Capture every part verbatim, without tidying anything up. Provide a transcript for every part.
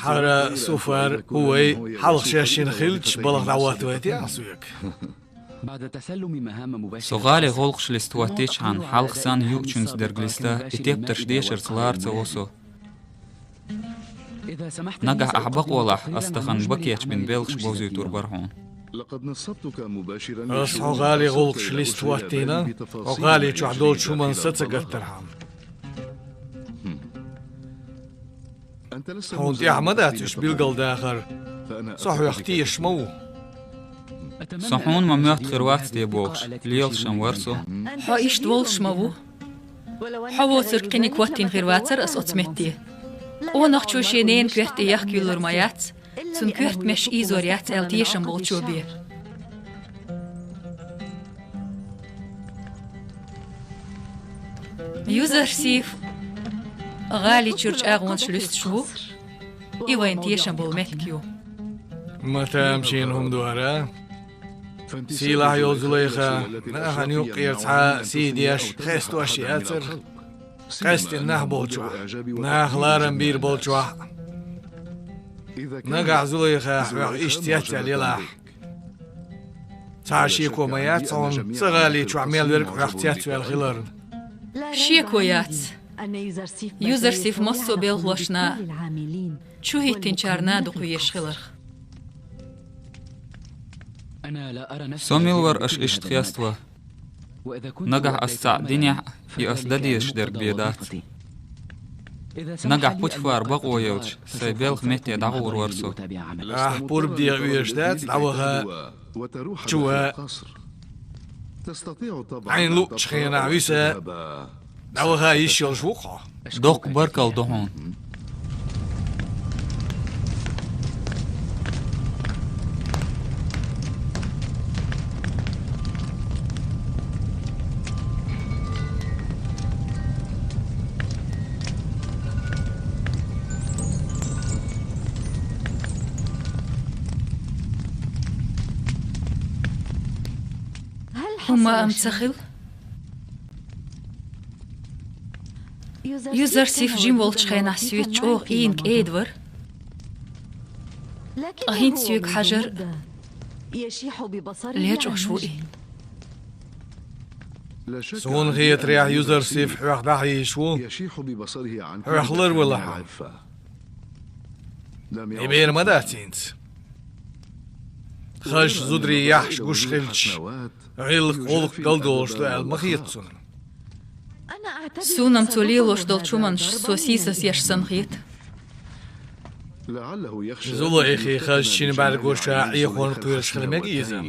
Хьара суфар, хӀу вай, хьалха шаьшшинна хилча, балха дӀахӀоттавайтий ахь соьга? Со гӀали гӀуллакхаш листа хӀоттийчхьана, хьалха санна юучунца дерг листа, и тептарш дешарца лара ца во со. Нагахь ахь бакъолахь, ас тахана бакъ кечбина белхаш бовзуьйтур бара хьуна. Ас хьо гӀали гӀуллакхаш листа хӀоттийна, хьо гӀали чохь долчу хӀуманна са ца гаттархьама. Хьуна тӀехь ма дац уьш билгалдахар, со хьох тешаш ма ву. Со хьуна ма моьтту хир вац те бохуш, лелаш-м вара со. Хьо иштта волуш ма ву. Хьо воцург кхиниг хӀоттийна хир вацара ас оцу метте. Къонахчо шен ненан коьрта тӀе яхка юьллур ма яц, цуьнан коьртамаш ийзор яц аьлла тешам болчо бен. Юзарсиф гӀали чуьра чӀагӀонаш луьстуш ву, и вайна тешам болу меттиг ю. Ма тамашийна хӀума ду хӀара. Сийлахь йолу Зулайха, нахана юккъера цхьа а сий деш, хестош яцара. Къаьсттина нах болчохь, наха ларам бийр болчохь. Нагахь Зулайха хьох иштта цецваьлла елахь, цхьа а шеко ма яц хьуна, цӀа гӀали чохь мел верг хьох цецваьлла хиларна. Шеко яц. Юзарсиф массо а белхалошна чу хӀиттинчарна дукха везаш хиларх. Со мила вара аша иштта хеставан? Нагахь ас цхьаъ динехь а, и ас дан дезаш дерг бен дац. Нагахь Путифар бакъо елча, сайн белхан метте дӀагӀур вара со. Ахь пурба деха оьшуш дац, дӀаваха чу ван. Хьайна луъучу хенахь виса, дӀаваха йиш йолуш ву-кх хьо. Доккха баркалла ду хьуна. ХӀума-м ца хилла. Юзарсиф жима волчу хенахь соьца чӀогӀа ийна кӀеда вара. Ткъа хӀинца соьга хьажар лечкъош ву и. Суна хетарехь, Юзарсиф хьох дӀахьийзаш ву, хьох ларвалахь. И бер ма дац хӀинца. Хазачу зударийн яххьаш гуш хилча, гӀиллакх-гӀуллакх галдолуш ду аьлла ма хета цунна. Суна-м цо лелош долчу хӀуманаш со сийсаз еш санна хета. Зулайхин хазачу шина бӀаьргоша Ӏехорна кхоьруш хила мега иза.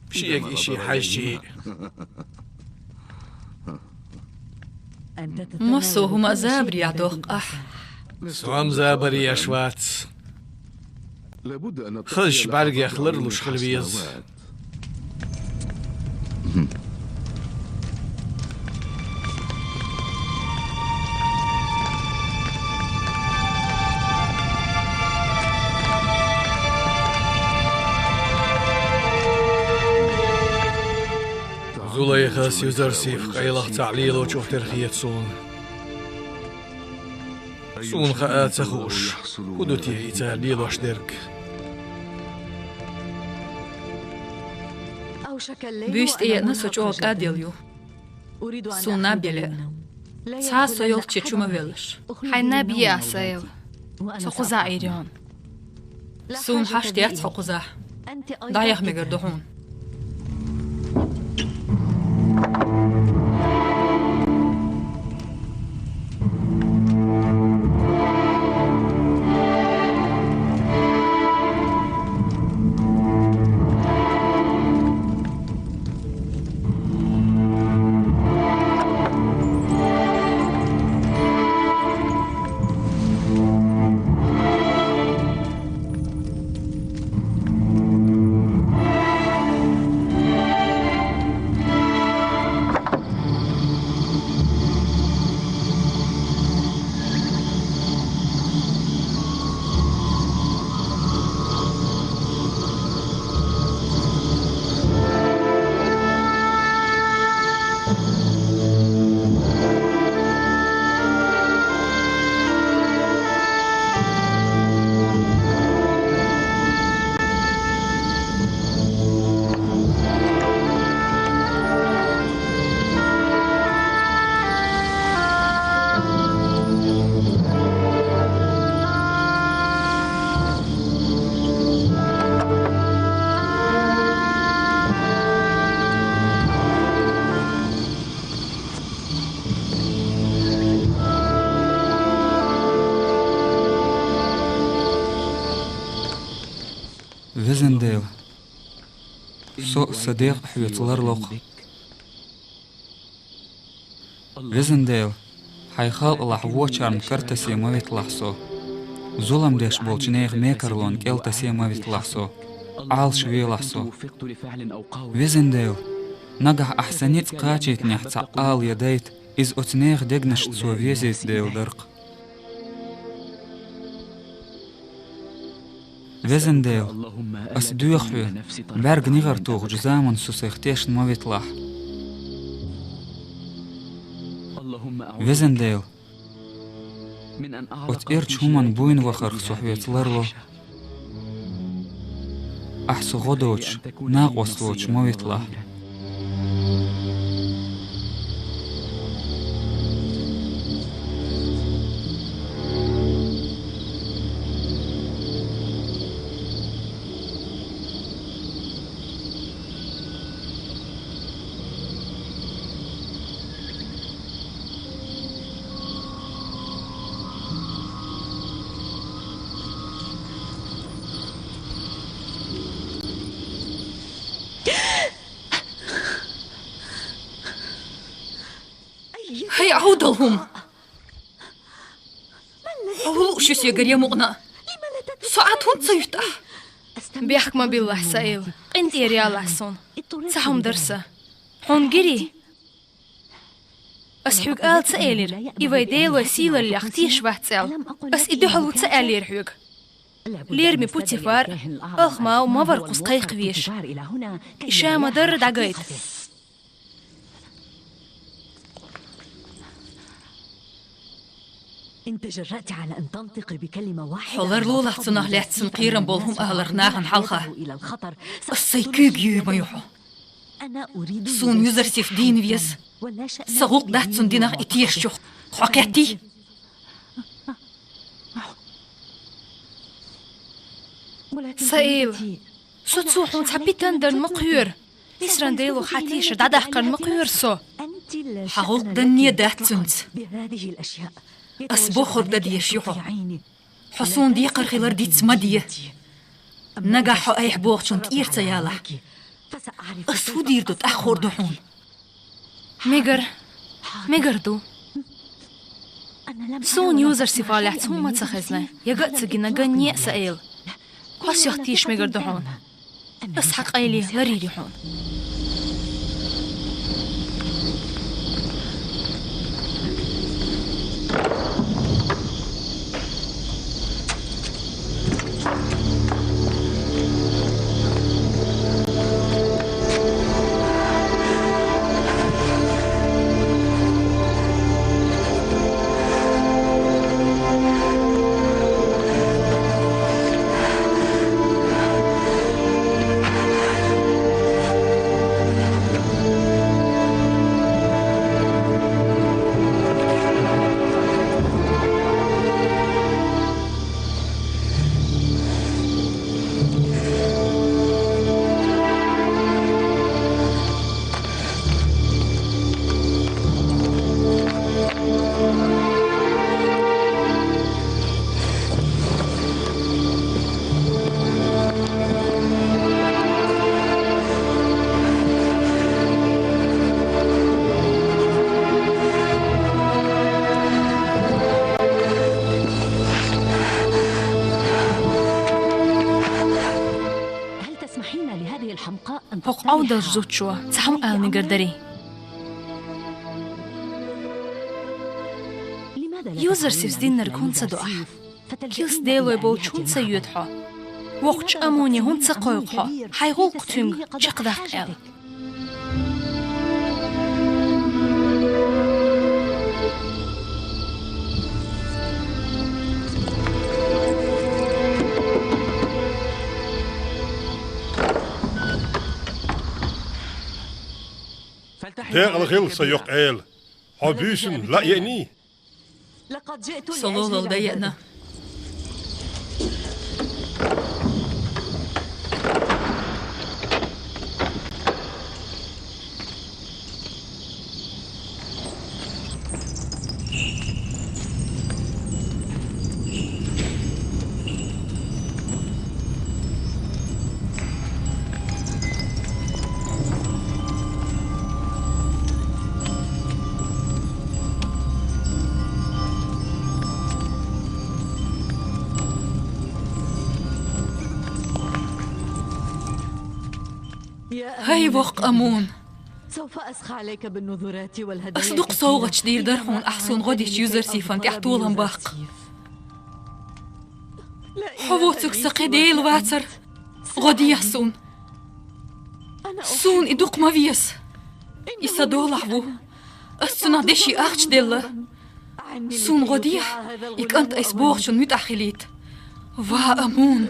Шега и шиъ хьаьжча. Массо а хӀума а забарехь доккху ахь. Со-м забар еш вац. Хазачу бӀаьргех ларлуш хила веза. Зулайхас Юзарсиф къайлаха цхьаъ лелочух тера хета суна. Суна хаа ца хууш, хӀун ду те и цара лелош дерг. Буьйса тӀееана со чӀогӀа кӀадъелла ю. Суна наб яла. Цхьа а со йолчче чу ма веллаш. Хьайн наб йиъ а сан эла. Со кхузахь Ӏийр ю хьуна. Суна хьашт яц хьо кхузахь. ДӀаяха мегар ду хьуна. Везан Дела, со а, са дегӀ а хьоьца ларло-кх. Везан Дела, хьай халкъалахь вочарна кара тессе ма виталахь со. Зулам деш болчу нехан мекарлонна кӀел тессе ма виталахь со. Ӏалашвелахь со. Везан Дела, нагахь ахь сан ницкъ кхачийтинехь цхьаъ ала я дайта, иза оцу нехан дегнашна со везийта дела дара-кх. Везан Дела, ас доьху хьоьга, бӀаьрг нигӀар тухучу заманна со сайх тешна ма виталахь. Везан Дела, оцу эрчу хӀуманна буйна вахарх со хьоьца ларло. Ахь со гӀо доцуш, накъост воцуш ма виталахь. ХӀай, Ӏовдал хӀума! Хьо хӀун лууш ю соьгара, я мукъана? Со Ӏад хӀунда ца юьту ахь? Бехк ма биллахь, Саил, къинтӀера ялахь суна. Цхьа хӀума дара сан. Хьуна гирий? Ас хьоьга ала ца элира, и вайн Делой сийлаллех тешаш вац аьлла. Ас и дуьхьал ву ца аьллера хьоьга. Лераме Путифар, Алхмау ма вара кхуза кхайкхавеш. И ша ма-дарра дӀагайта. Хьо ларлолахь цунах лаьцна кхерам болу хӀума аларх нахана хьалха. Ас сайн куьйга юьйр ма ю хьо. Суна Юзарсиф дийна веза. Сан гӀуллакх дац цунна динарг, и тешачух. Хьо кхеттий? Саил, со цо хьуна цхьа питана дарна ма кхоьру. Мисран Делах хьан тешар дӀадаккхарна ма кхоьру со. Хьан гӀуллакх данне дац цуьнца. Ас бохург дан дезаш ю хьо. Хьо суна декхар хилар диц ма де. Нагахь хьо айхьа бохучунна тӀера ца ялахь, ас хӀун дийр ду, тӀаккха хуур ду хьуна. Мегар, мегар ду. Суна Юзарсифах лаьцна хӀумма ца хезна, яга а ца гина ганне а, Саил. Хьо сох теша мегар ду хьуна. Ас хьан къайле ларйийр ю хьуна. ХӀокху Ӏовдалчу зудчо цхьа хӀума ала мегар дарий? Юзарсиф динарг хӀунда ца до ахь? Килс делой болчу хӀунда ца йоьду хьо? Воккхачу Амуне хӀунда ца кхойкху хьо, хьайн гӀуллакх цуьнга чекхдаккха аьлла? Декъала хила, сан йоккха Эла! Хьо буьйсанна лаа еаний? Со лолалла дан еана. ХӀай, воккха Амун! Ас дукха совгӀаташ дийр дара хьуна, ахь суна гӀо дича, юзар Сифан тӀехь толам баккха. Хьо воцург сан кхин Дела вацар, гӀо дехьа суна. Суна и дукха ма веза. И сан долахь ву. Ас цунах деши ахча делла. Суна гӀо дехьа, и кӀант айса бохучун муьтӀахь хилийта. Ва Амун!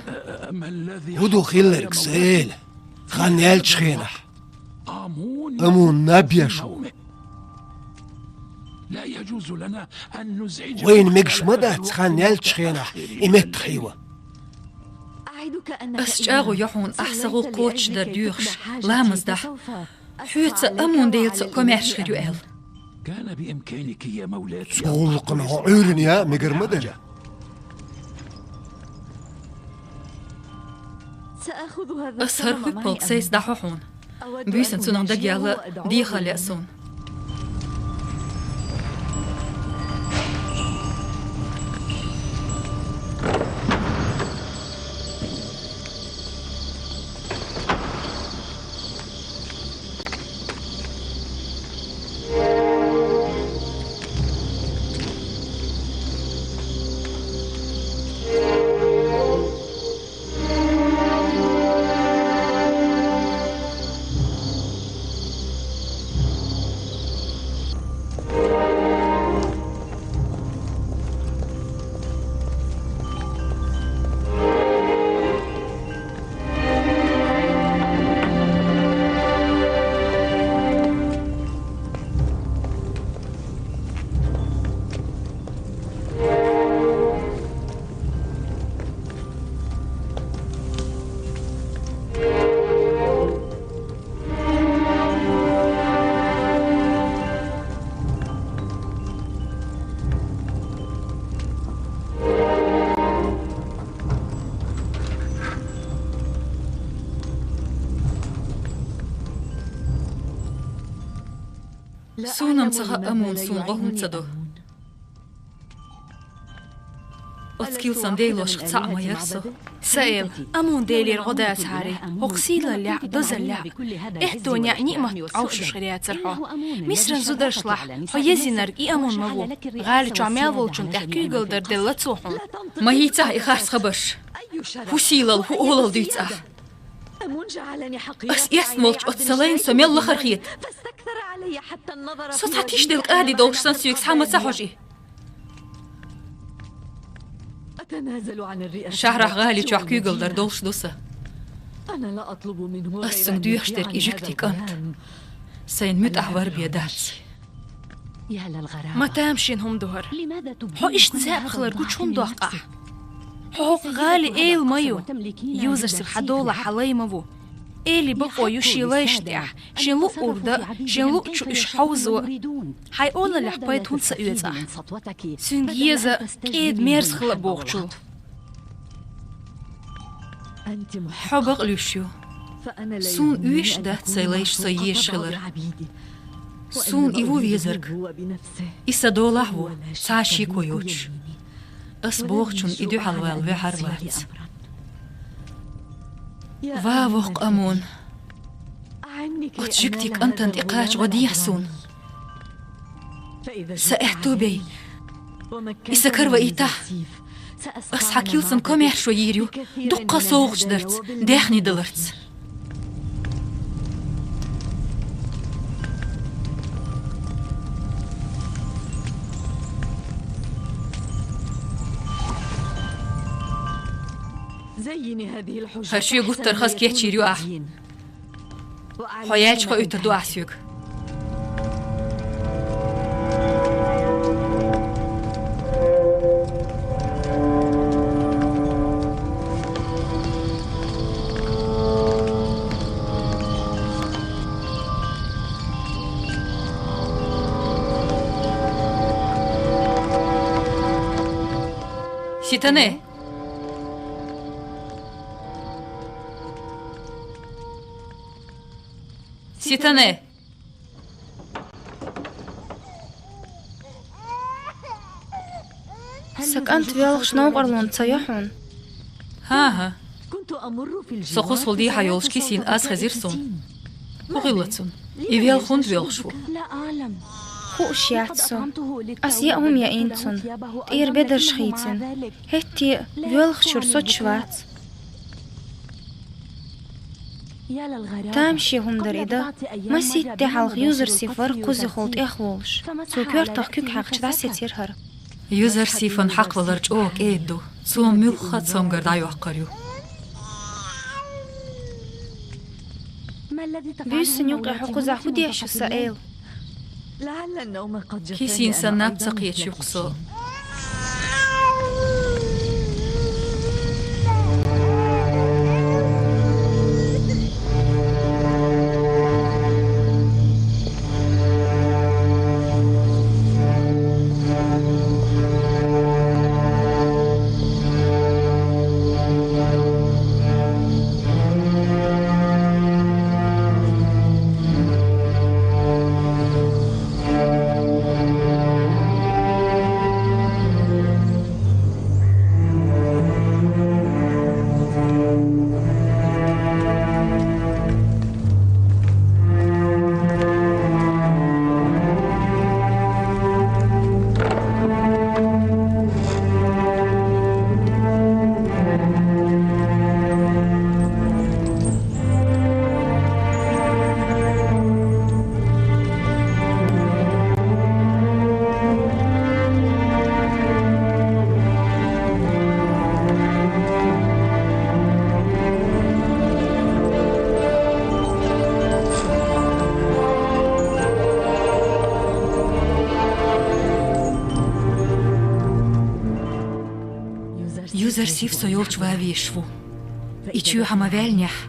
ХӀун ду хилларг, сан Эла? Хан яьлча хенахь Амун наб еш ву. Вайна мегаш ма дац хан яьлча хенахь и меттах хьийва. Ас чӀагӀо йо хьуна, ахь сан гӀуллакх кхочушдар доьхуш, ламаз дахь. Хьоьца а, Амун Делаца а комаьрша хир ю аьлла. Цу гӀуллакхана хьо Ӏуьйрана яа мегар ма дара. Ас хӀара хӀуьппалг сайца дӀахьо хьуна. Буьйсанна цунах дагаяла дехар лаьа суна. Суна-м ца хаьа, Амун суна гӀо хӀунда ца до. Оцу килсан делошка цхьаъ ма яра со. Сан Эла, Амун Делера гӀо дацахьара, хӀокху сийлаллехь а, дозаллехь а, аьттонехь а ниӀматан Ӏовшуш хир яцара хьо. Мисран зударшлахь хьо езйинарг и Амун ма ву. ГӀали чохь мел волчунна тӀехь куьйгалла дар делла цо хьуна. Ма хӀийцахьа и харц хабарш. ХӀун сийлалла, хӀун олалла дуьйцу ахь? Ас эцна волчу оцу сан лайна со мел лахара хета? Со цхьа тишделла кӀади долуш санна, соьга схьа ма ца хьожий. Шахьрахь гӀали чохь куьйгалла дар долуш ду сан. Ас цуьнга доьхуш дерг и жуьгтийн кӀант. Сайна муьтӀахь вар бен дац. Ма тамашийна хӀума ду хӀара. Хьо иштта заьӀап хилар гучу хӀунда доккху ахь? Хьо хӀокху гӀали эла ма ю. Юзарсиг хьан долахь хьан лай ма ву. Элин бакъо ю шен лайшна тӀехь, шен луъург дан а, шен луъучу уьш хьовзо а. Хьайн олаллехь пайда хӀунда ца оьцу ахь? Цуьнга еза кӀеда-мерза хила а бохучул. Хьо бакълуьйш ю. Суна оьшуш дац сайн лайш со езаш хилар. Суна и ву везарг. И сан долахь а ву, цхьа а шеко йоцуш. Ас бохучунна и дуьхьал вала ваьхьар а вац. Ва воккха Амун! Оцу жуьгтийн кӀантана тӀекхача гӀо дехьа суна. Сан аьтто бей. И сан караваийтахь. Ас хьан килсан комаьршо йийр ю, дуккха а совгӀаташ дарца, даьхни даларца. Хьан шен гуттар хаза кечйийр ю ахь. Хьо яьлча хоуьйтур ду ахь соьга. Ситане! Ситане! Сан кӀант воьлхуш новкъарлонца ца йо хьуна? ХӀан-хӀа. Со кхузахула дехьа йолуш кисина аз хезира суна. ХӀу хилла цунна? И велха хӀунда воьлхуш ву? Хууш яц со. Ас яа хӀума яийна цунна, тӀера бедарш хийцина. ХӀетте а воьлхачуьра соцуш вац. Тамаше хӀума дара и дан. Масийтта де хьалха Юзарсиф вара кхузахула тӀехволуш. Цо коьртах куьг хьаькхча дӀасецира хӀара. Юзарсифан хьакхавалар чӀогӀа кӀеда ду. Цо муьлхха а цамгар дӀайоккхур ю. Буьйсанна юкъе хьо кхузахь хӀун деш ю, сан эла? Кисина санна наб ца кхеташ ю-кх со. Юзарсиф со йолчу ван везаш ву. И чоьхьа ма ваьллинехь,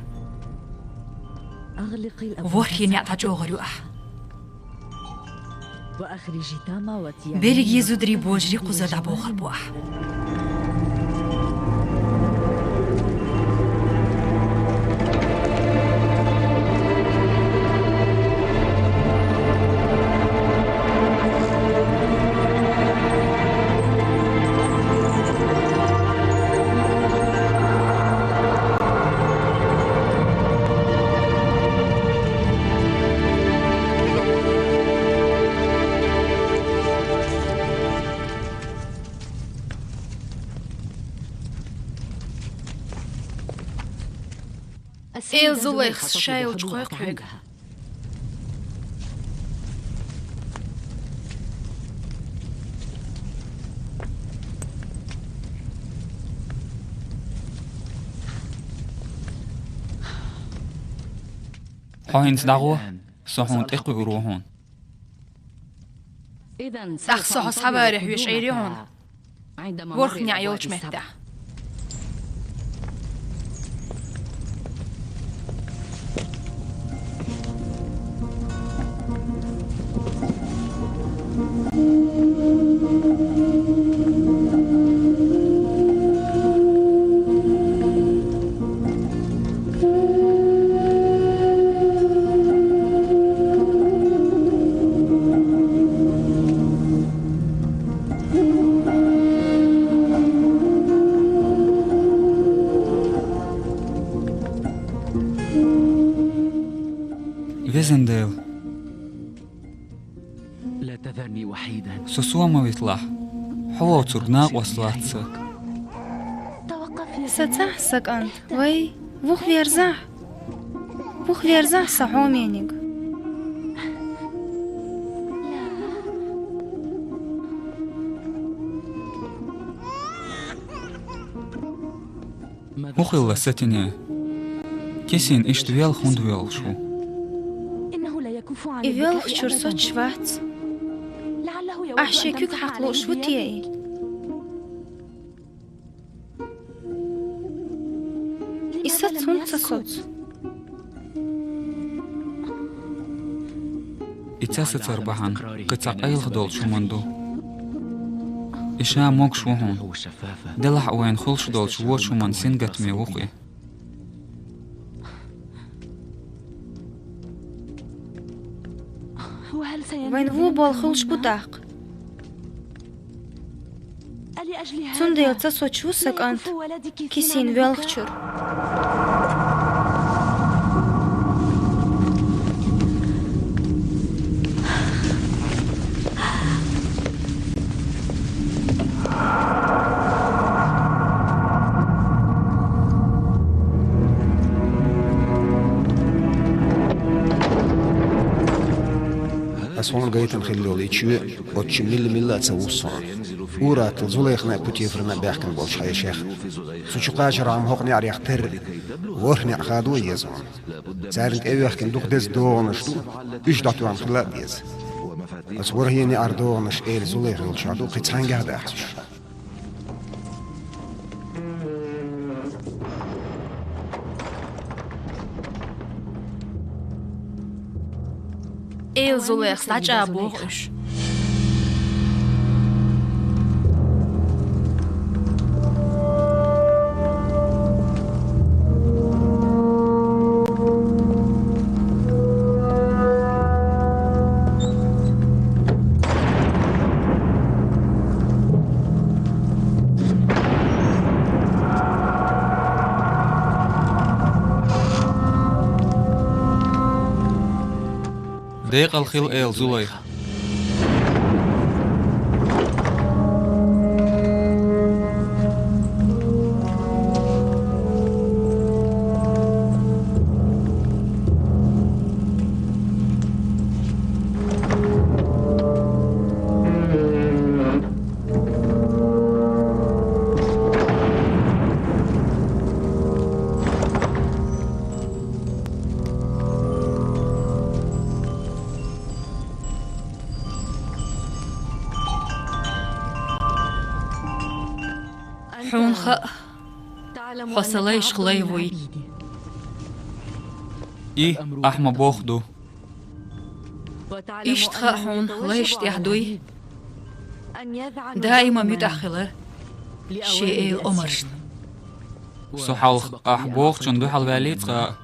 ворхӀе неӀ дӀачӀогӀур ю ахь. Берриге зударий, божарий кхузара дӀабохур бу ахь. Эла Зулайхас ша йолчу кхойкху хьоьга. Хьо хӀинца дӀагӀо, со хьуна тӀекхуьур ву хьуна. ТӀаккха со хьо схьаварехь веш Ӏийр ю хьуна, ворхӀ неӀ йолчу меттехь. Везан Дела, со сов ма виталахь, хьо воцург накъост вац сан. Сацахь, сан кӀант, вай, вуха верзахь. Вуха верзахь сан хьомениг. ХӀун хилла, Сатине? Кисин иштта велха хӀунда воьлхуш ву? И воьлхачуьра соцуш вац. Ахь шен куьг хьакха лууш ву те и? И саца хӀунда ца соцу? И ца сацар бахьана кхин цхьа къайлаха долчу хӀуманна ду. И ша могуш ву хьуна. Делахь а вайна хуьлуш долчу вочу хӀуманна сингаттаме ву-кх и. Вайн вон болу хуьлуш бу тӀаккха? Цундела ца соцуш ву сан кӀант Кисин воьлхачуьра. Цхьана гайтина хилла йолу и чоь оцу чу милла-милла а ца вуссу хьуна. Ур-атталла Зулайхана а, Путифарна а баьхкина болчу хьешех. Цу чу кхачархьама хӀокху неӀарех терра ворхӀ неӀ хадо а еза хьуна. Царна тӀе а вехкина дукха деза догӀанаш ду, уьш дӀатоьхна хила а деза. Оцу ворхӀе неӀара догӀанаш эла Зулайха йолчохь ду, кхин цхьаьнгахь а дац уьш. Эла Зулайхас дӀачӀагӀбоху уьш. Декъала хила, эла Зулайха. Хьуна хаьа, хьо сан лайшах лай вуй. И ахь ма-бохху ду. Иштта хаьа хьуна лайшна тӀехь дуй даима муьтӀахь хилар шен эла омаршна. Со хьалха ахь бохучунна дуьхьал ваьллий цкъа а?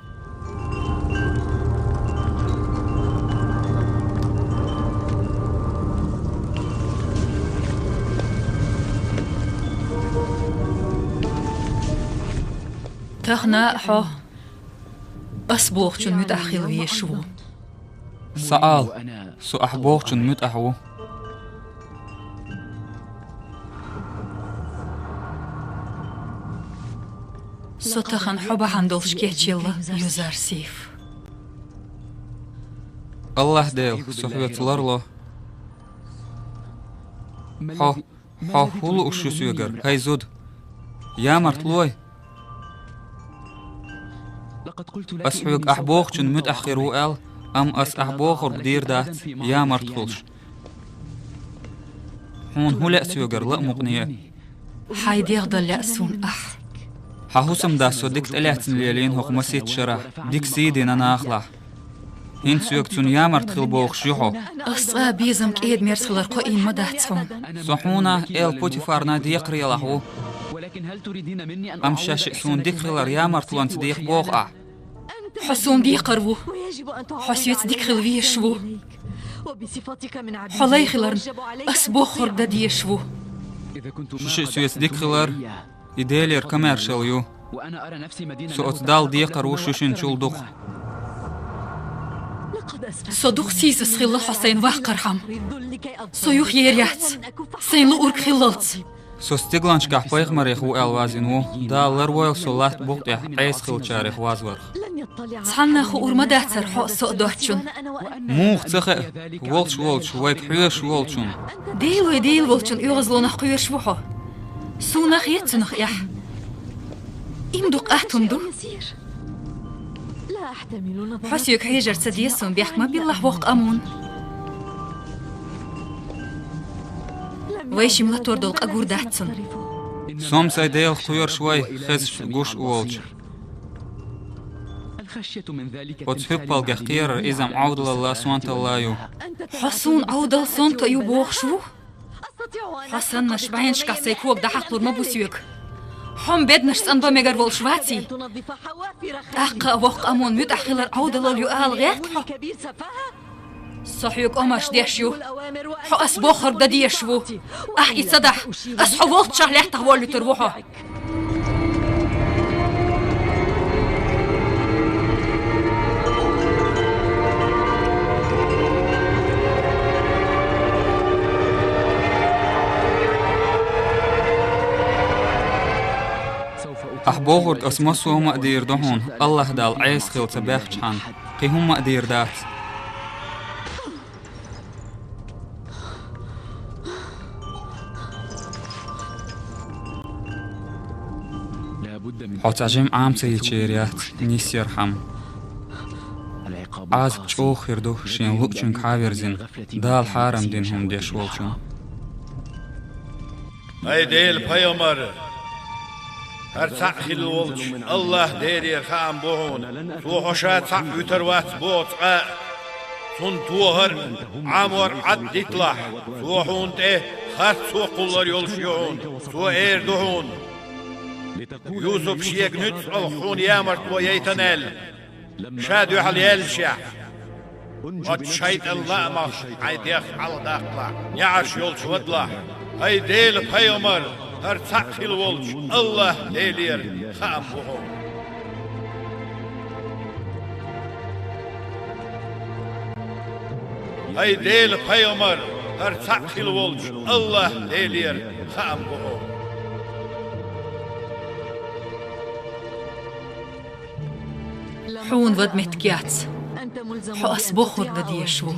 Тахана а хьо ас бохучунна муьтӀахь хила везаш ву. Сан ала, со ахь бохучунна муьтӀахь ву. Со тахана хьо бахьана долуш кечъелла, Юзар-Сейф. АллахӀ Дела, со хьоьца ларло. Хьо, хьо хӀун лууш ю соьгара, хӀай зуда? Ямартлой! Ас хьоьга ахь бохучунна муьтӀахь хир ву аьлла, амма ас ахь бохург дийр дац, ямарт хуьлуш. Хьуна хӀун лаьа соьгара, ла а мукъане а? Хьайн дегӀ дала лаьа суна ахь. Хьан хӀусамдас со дика тӀелаьцна лелийна хӀокху масийтта шарахь, дика сий дина нахалахь. ХӀинца соьга цунна ямарт хила бохуш ю хьо? Ас цкъа а безам, кӀеда-мерза хилар кхоийна ма дац хьуна. Со хьуна а, эла Путифарна а декхарийлахь ву. Амма шаьш а суна дика хилар ямартлонца деха боху ахь? Хьо суна декхар ву. Хьо соьца дика хила везаш ву. Хьо лай хиларна, ас бохург дан дезаш ву. Шу шиъ соьца дика хилар, и Делера комаьршалла ю. Со оцу Далла декхар ву шу шинчул дукха. Со дукха сийсаз хилла хьо сайна ваккхархьама. Со юхаер яц, сайна луург хиллалц. Со стигланчохь пайхамарех ву аьлла вазйина ву. Дала ларвойла со латта букъа тӀехь Ӏеса хиллачарех вазварх. Цхьанна а хуур ма дацара хьо а, со а доцчунна. Муха ца хаьа, волуш волчу, вайга хьоьжуш волчунна? Дела вай Дела волчун оьгӀазлонах кхоьруш ву хьо. Суна хета цунах эхь. Им дукха атта хӀума ду. Хьо соьга хьежар ца деза суна, бехк ма биллахь воккха къамонна. Вай шимма латор долу къа гур дац цунна. Со-м сайн Делах кхоьруш вай, хезаш, гуш а волчу. Оцу хӀуьппалгех кхерар иза-м Ӏовдалалла, сонталла ю. Хьо суна Ӏовдал, сонта ю бохуш ву? Хьо саннарш бӀеннашкахь сайн кога дӀахьакхалур ма бу соьга. Хьо-м беданаш цӀанбан мегар волуш ваций? ТӀаккха а воккха къамонна муьтӀахь хилар Ӏовдалалла ю ала гӀерта хьо? Со хьоьга омарш деш ю. Хьо ас бохург дан дезаш ву. Ахь и ца дахь, ас хьо волччохь лаьттах воллуьйтур ву хьо. Ахь бохург ас массо а хӀума а дийр ду хьуна, АллахӀ Далла Ӏеса хила ца баьхчахьана, кхин хӀумма а дийр дац. Хьо цхьа жима Ӏама ца йича яц, нисъяр хӀама. Ӏазап чӀоагӀа хир ду шен луъчуьнга хьаверзина, Дала хьарам дина хӀума деш волчунна. Ай Делан пайхамар, хӀара цхьаъ хилла волчу АллахӀ Делера хаам бу хьуна, цо хьо ша цхьаъ вуьтур вац боху цкъа а. Цунна тохар а, Ӏамор а Ӏад дитталахь, цо хьуна тӀе харц сов кхуллур йолуш ю хьуна. Цо эр ду хьуна: «Юсуп шега нуьцкъалх хьуна ямартло яйтина», – аьлла, ша дуьхьал яьллашехь, оцу шайтӀан лаамах хьайн дегӀ хьалхадаккхалахь, неӀарш йолчу вадалахь. Ай Делан пайхамар, хӀара цхьаъ хилла волчу АллахӀ Делера хаам бу хьуна. Ай Делан пайхамар, хӀара цхьаъ хилла волчу АллахӀ Делера хаам бу хьуна. Хьуна вада меттиг яц. Хьо ас бохург дан дезаш ву.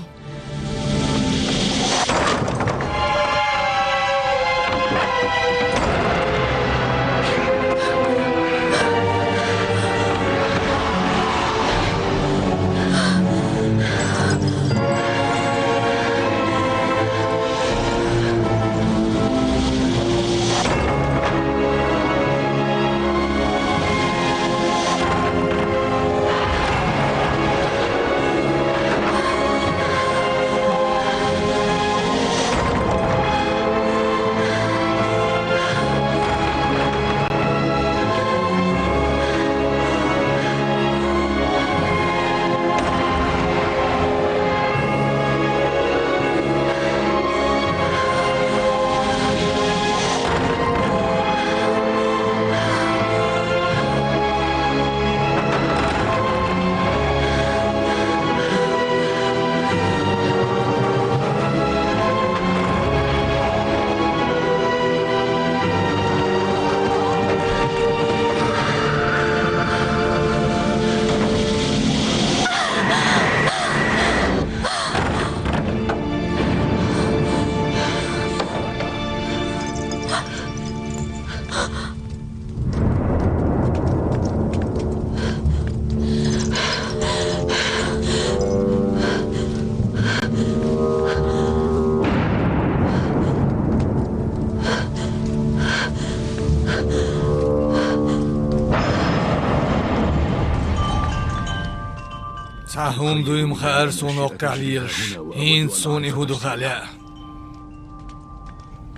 Цхьа хӀума дуй-м хаьара суна оккхахь лелаш, хӀинца суна и хӀун ду хаа лаьа.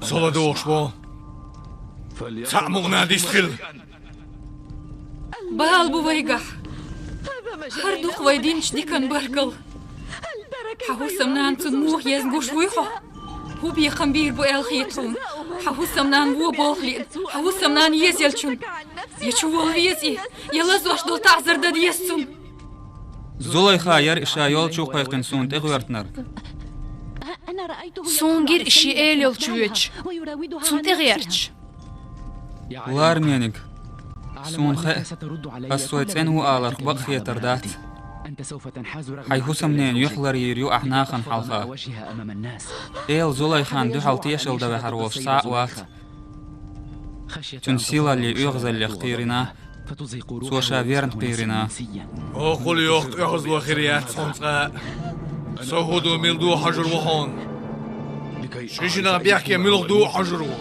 Со ладугӀуш ву. Цхьаъ мукъана дистхила. Бала бу вайгахь. ХӀара ду-кх вай динчу дикан баркалла. Хьан хӀусамнана цунна муха езна гуш вуй хьо? ХӀун бекхам бийр бу аьлла хета хьуна? Хьан хӀусамнана вон болх лиъна, хьан хӀусамнана езаеллачунна? Я чуволла веза и, я лазош долу таӀзар дан деза цунна. Зулайха яра и ша йолчу кхайкхина суна тӀегӀоьртинарг. Суна гира и шен эла йолчу воьдуш, цунна тӀегӀерташ. Лармениг, суна хаьа, ас вай цӀена ву аларх бакъ хетар дац. Хьайн хӀусамненан юьхь ларйийр ю ахь нахана хьалха. Эла Зулайхан дуьхьал тешалла дан ваьхьар волуш цхьа а вац. Цуьнан сийлаллин оьгӀазаллех кхийрина, цо ша верна кхийрина. Окхул йоху оьгӀазло хир яц хьуна цкъа а. Со хӀун ду, мила ду хьожур ву хьуна? Ши шинах бехке муьлха ду а хьожур ву?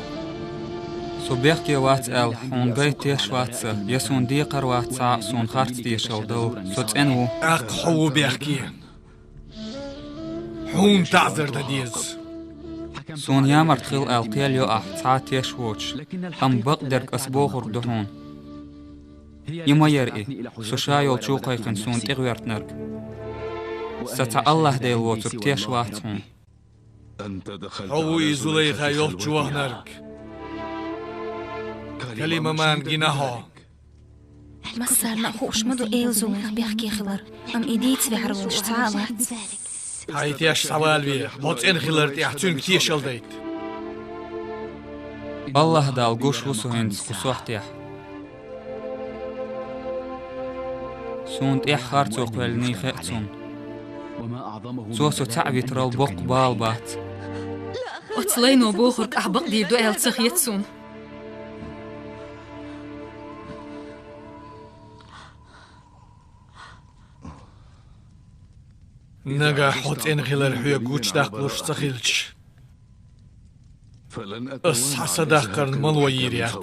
Со бехке вац аьлла, хьуна гайта тешаш вац сан, я суна декхар вац цхьа а суна харц тешалла дала, со цӀена ву. ТӀаккха хьо ву бехке. Хьуна таӀзар дан деза. Суна ямарта хила аьлла кхел йо ахь, цхьа а теш воцуш, амма бакъдерг ас бохург ду хьуна. И ма яра и, со ша йолчу кхайкхина суна тӀегӀоьртинарг. Сан цхьа АллахӀ-Дела воцург теш вац хьуна. Хьо ву и Зулайха йолчу ваханарг. Калима-ман гина хьо. Массарна а хууш ма ду эла Зулайха бехке хилар, амма и дийца ваьхьар волуш цхьа а вац. Хьайн теш схьавалаве, хьо цӀена хилар тӀехь цуьнга тешалла дайта. АллахӀ Дала гуш ву со хӀинца кху сохьтехь. Суна тӀехь харцо кхоьллиний хаьа цунна. Цо со цхьаъ витарал боккха бала бац. Оцу лайно бохург ахь бакъдийр ду аьлла ца хета суна. Нагахь хьо цӀена хилар хьоьга гучадаккхалуш ца хилча, ас хьа са даккхарна мало йийр яц.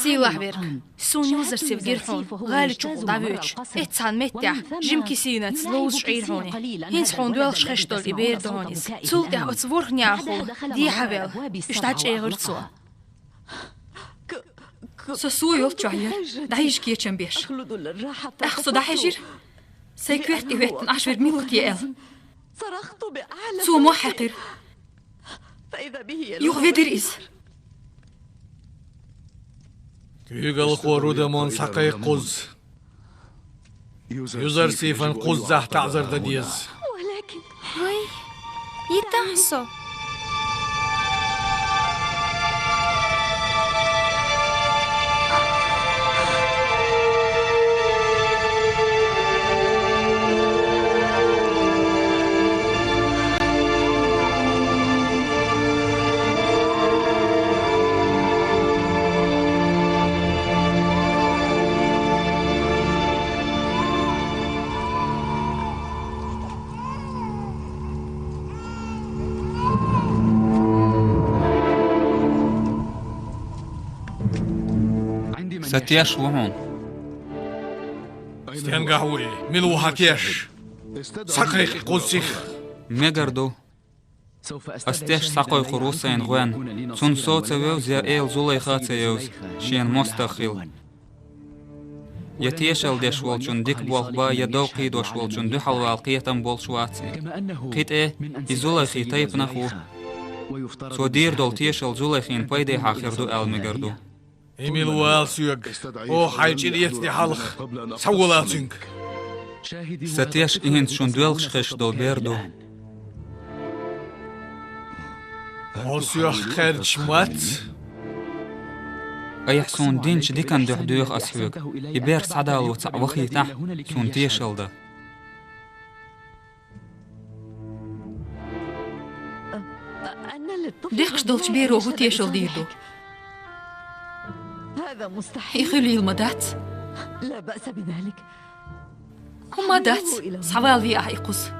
Сийлахь верг, суна юзар сив гира хьуна, гӀали чу дӀавоьдуш, эццахьан меттехь, жима кисинаца ловзуш Ӏийра хьуна. ХӀинца хьуна доьлхуш хезаш долу и бер ду хьуна иза. Цул тӀаьхьа оцу ворхӀ нехахула дехьавелла, уьш дӀачӀагӀира цо. Со суо йолччохь яра, дӀахьежа кечам беш. ТӀаккха со дӀахьежира. Сайн коьрта тӀе хӀоьттина Ӏаш верг мила ву те аьлла. Цо мохь хьаькхира. Юха ведира иза. Куьйгалхо Рудамон схьакхайкха кхузза. Юзарсифан кхуззахь таӀзар дан деза. Вай, йитахь со. Сан теш ву хьуна. Стенгахь ву и? Мила ву хьан теш? Схьакхайкхи кхузза сиха. Мегар ду. Ас теш схьакхойкхур ву сайна гӀоьнна. Цунна со а ца вевза, я Эла Зулайха а ца евза, шена мостагӀа хила. Я тешалла деш волчунна дика болх бан, я дов кхийдош волчунна дуьхьалвала кхетам болуш вац и. Кхин тӀе и Зулайхин тайпанах а ву. Цо дийр долу тешалла Зулайхина пайдехьа хир ду аьлла мегар ду. И мила ву ала соьга? Оха хьайн чӀир эцна хьалха схьавола цуьнга. Сан теш и хӀинца шуна доьлхуш хезаш долу бер ду. Хьо соьх кхаьрдаш мац? Айхьа суна динчу диканна дуьхьа доьху ас хьоьга. И бер схьадало цхьаъ вахийтахь, суна тешалла дан. Дехкаш долчу беро хӀун тешалла дийр ду? И хуьлийла ма дац. ХӀумма дац, схьавалаве ахьа и кхуза.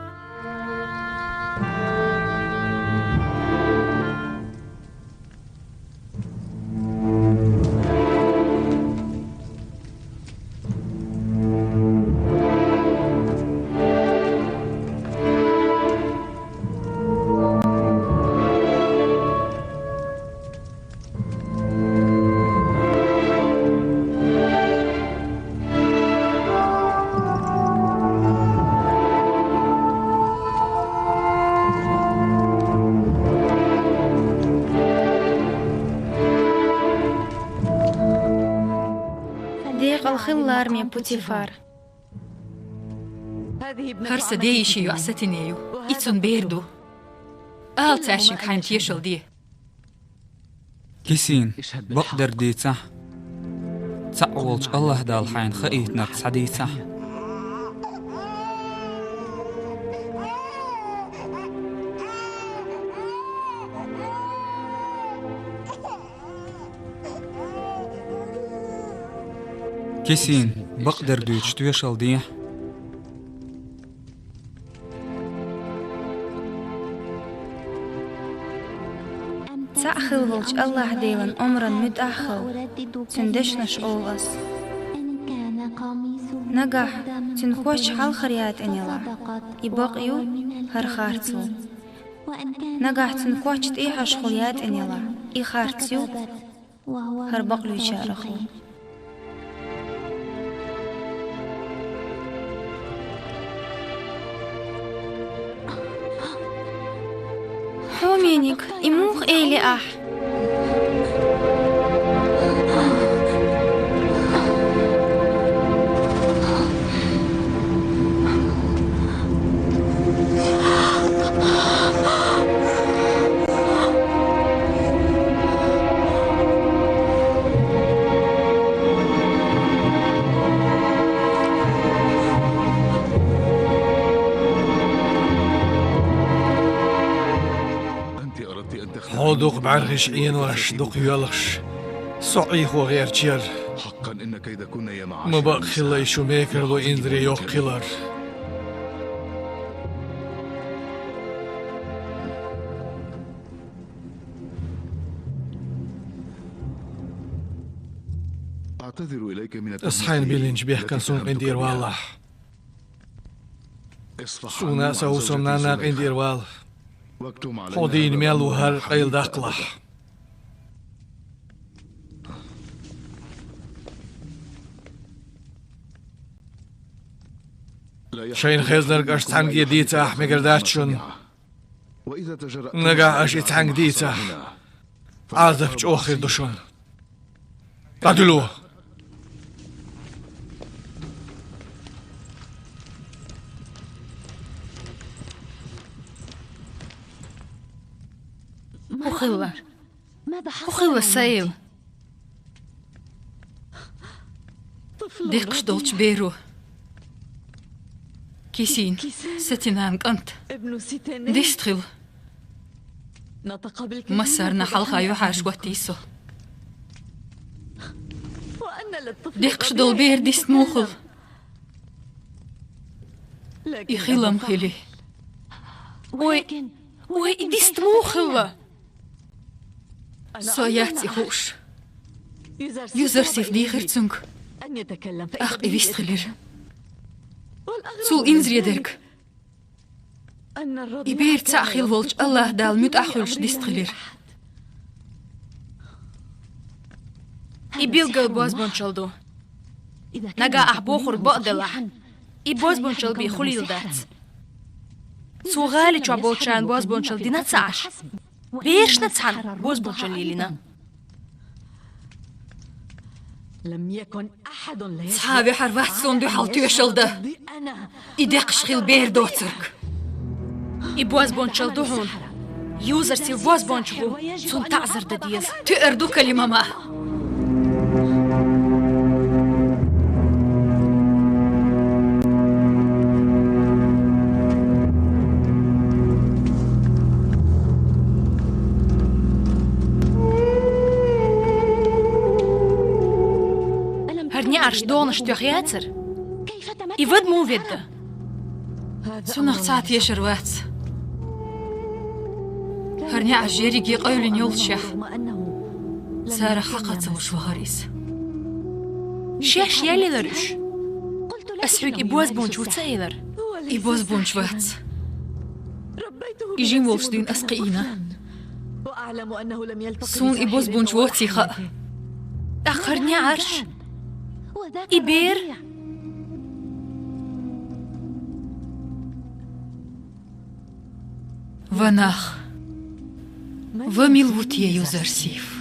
Декъала хила лараме, Путифар. ХӀара сан ден йишин йоӀ Сатине ю. И цуьнан бер ду. Ала цаьршинга хьайна тешалла де. Кисин, бакъдерг дийцахь. Цхьаъ волчу АллахӀ Дала хьайна хаийтинарг схьадийцахь. Кисин, бакъдерг дуьйцуш тоьшалла дехьа. Цхьаъ хила волчу АллахӀ Делан омран муьтӀахь хила, Цуьнан дешнаш олу ас. Нагахь Цуьнан коч хьалхара яа тӀе елахь, и бакъ ю, хӀара харц ву. Нагахь Цуьнан коч тӀехьашхула яа тӀе елахь, и харц ю, хӀара бакълуьйчарах ву. Хьомениг, и муха элира ахь? Хьо дукха бӀаьргаш Ӏенош, дукха йоьлхуш, со Ӏехо гӀерташ яра. Ма бакъ хилла шу мекарло инзаре йоккха хилар. Ас хьайна биллинчу бехкан суна къинтӀера валахь. Суна а, сан хӀусамнанна а къинтӀера вала. Хьо дийна мел ву хӀара къайладаккхалахь. Шайна хезнарг аша цхьаьнгге дийцахь, мегар дац шуна. Нагахь аша и цхьаьнга дийцахь, Ӏазап чӀогӀа хир ду шуна. ДӀадуьло! ХӀун хилла? ХӀун хилла, Саил? Декхаш долчу беро. Кисин, Сатинан кӀант. Дистхила. Массарна хьалха юьхьӀаьржа хӀоттийна со. Декхаш долу бер дист муха хилла? И хилам хили. Ой, ой, и дист муха хилла? Со яц и хууш. Юзарсиф дийхира цуьнга. ТӀаккха и вист хилира. Цул инзаре дерг. И бер цхьаъ хилла волчу АллахӀ Дала муьтӀахь хуьлуш дист хилира. И билггал бозбунчалла ду. Нагахь ахь бохург бакъ делахь, и бозбунчалла бен хуьлийла дац. Цо гӀали чохь болчарна бозбунчалла дина а ца Ӏаш, берашна а цхьаьна бозбунчалла лелийна. Цхьа а ваьхьар вац суна дуьхьал тоьшалла дан, и декхаш хилла бер доцург. И бозбунчалла ду хьуна. Юзарсиф бозбунча ву, цунна таӀзар дан деза. Туьар ду, Калима-ма! ХӀара неӀарш догӀанаш тоьхна яцара? И вада муха ведда? Цунах цхьа а тешар вац. ХӀара неӀарш ерриге къевлина йоллушехь, царах хьакха ца луш вахара иза. Шаьш ял елара уьш? Ас хьоьга и бозбунча ву ца элира? И бозбунча вац. И жима волуш дуьйна ас кхиийна. Суна и бозбунча воций хаьа. ТӀаккха хӀара неӀарш? И бер? Ва нах! Ва мила ву те Юзарсиф?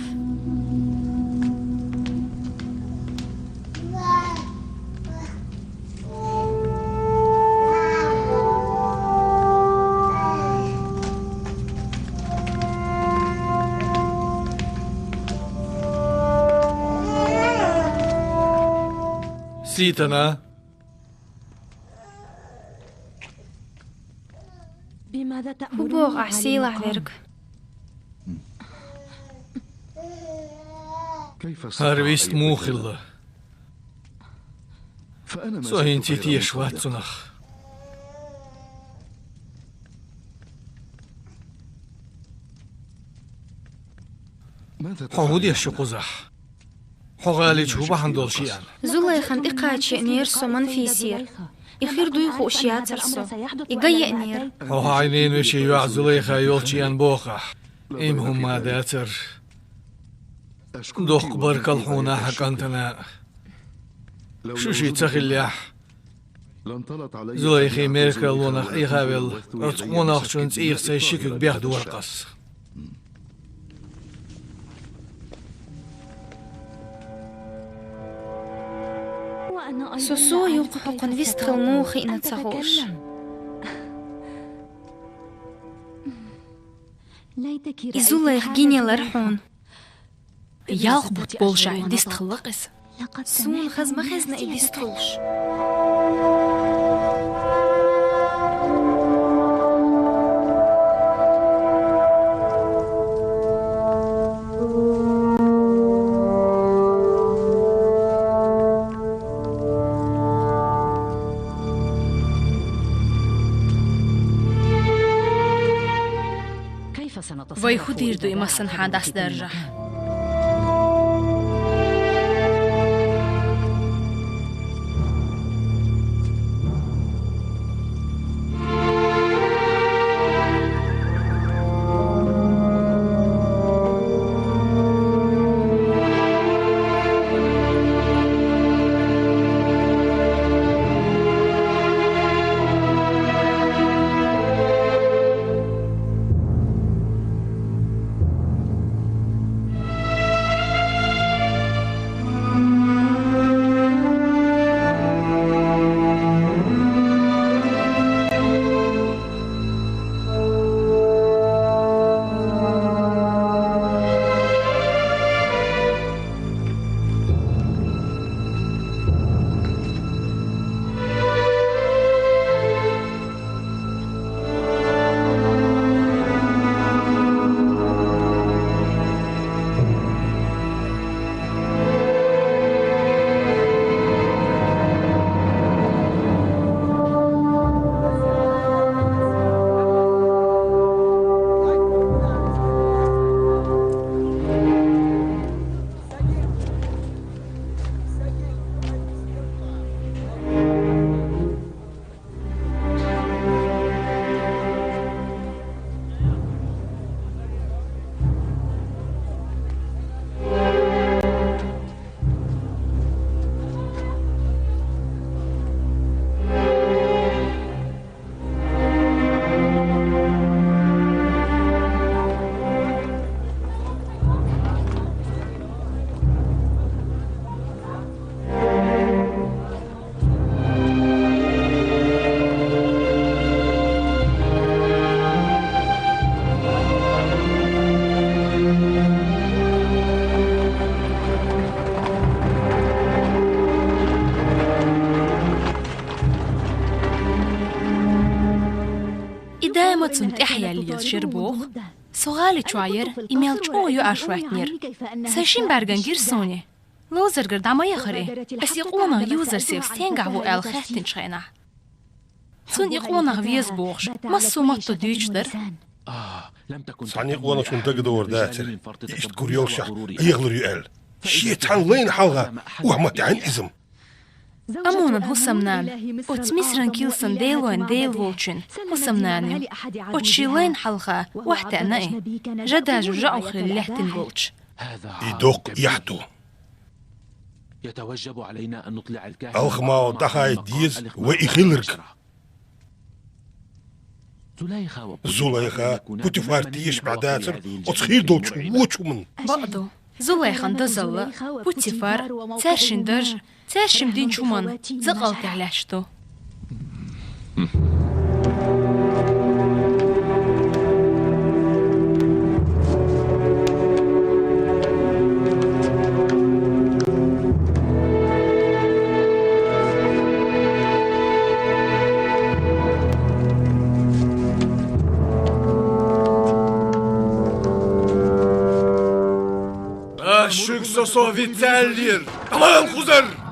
Ситана! ХӀун боху ахь, сийлахь верг? ХӀара вист муха хилла? Со хӀинца а тешаш вац цунах. Хьо хӀун деш ю кхузахь? Хьо гӀали чу хӀун бахьана долуш еана? Зулайхан тӀекхача еанера со Манфисера. И хир дуй хууш яцара со. И ган еанера. Хьо хьайн ненан вешин йоӀ Зулайха йолчу еана боху ахь. Амма хӀумма дацара. Доккха баркалла хьуна хьан кӀантана. Шу ши ца хиллехь, Зулайхин меркаллонах Ӏеха а велла, оцу къонахчун цӀийх сайн ши куьг бехдора-кх ас. Со со юкъа хьо кхунна вистхила муха хиъна ца хууш. И Зулайха гинелара хьуна. Ялх бутт болушехь дистхилла-кх иза. Суна хаза ма хезна и дистхуьлуш. Вай хӀун дийр ду и массанхьа дӀасадаржахь? Амма цунна тӀехьа яьлла езаш яр боху. Со гӀали чохь яр, и мел чӀогӀа юьаш хӀоьттинера. Сайн шин бӀаьргана гира суна. Ловзаргара дӀа ма яхара и. Ас и къонах Юзарсев стенгахь ву аьлла хаьттинчу хенахь. Цунна и къонах веза бохуш, массо а матто дуьйцуш дара. Цхьана и къонах шуна дагадогӀур дацара. И иштта гур йолушехь, хьехалур ю аьлла. Шен цхьана лайна хьалха охьа ма таьӀна иза-м. Амонан хӀусамнана, оцу Мисран килсан делойн дела волчун хӀусамнана ю. Оцу шен лайна хьалха охьатаьӀна и, жа дажо жаӀу хилла лаьттина волчу. И доккха эхь ду. Алхамал дӀахаийта деза вай и хилларг. Зулайха, Путифар тешаш бӀаьдацара оцу хир долчу вочу хӀуманна. Бакъду, Зулайхан дозалла, Путифар, цаьршин дарж, цаьршимма динчу хӀуманна закъалтехь лаьтташ ду. Ас шуьга со-со вицаьллера, тӀаман хузар!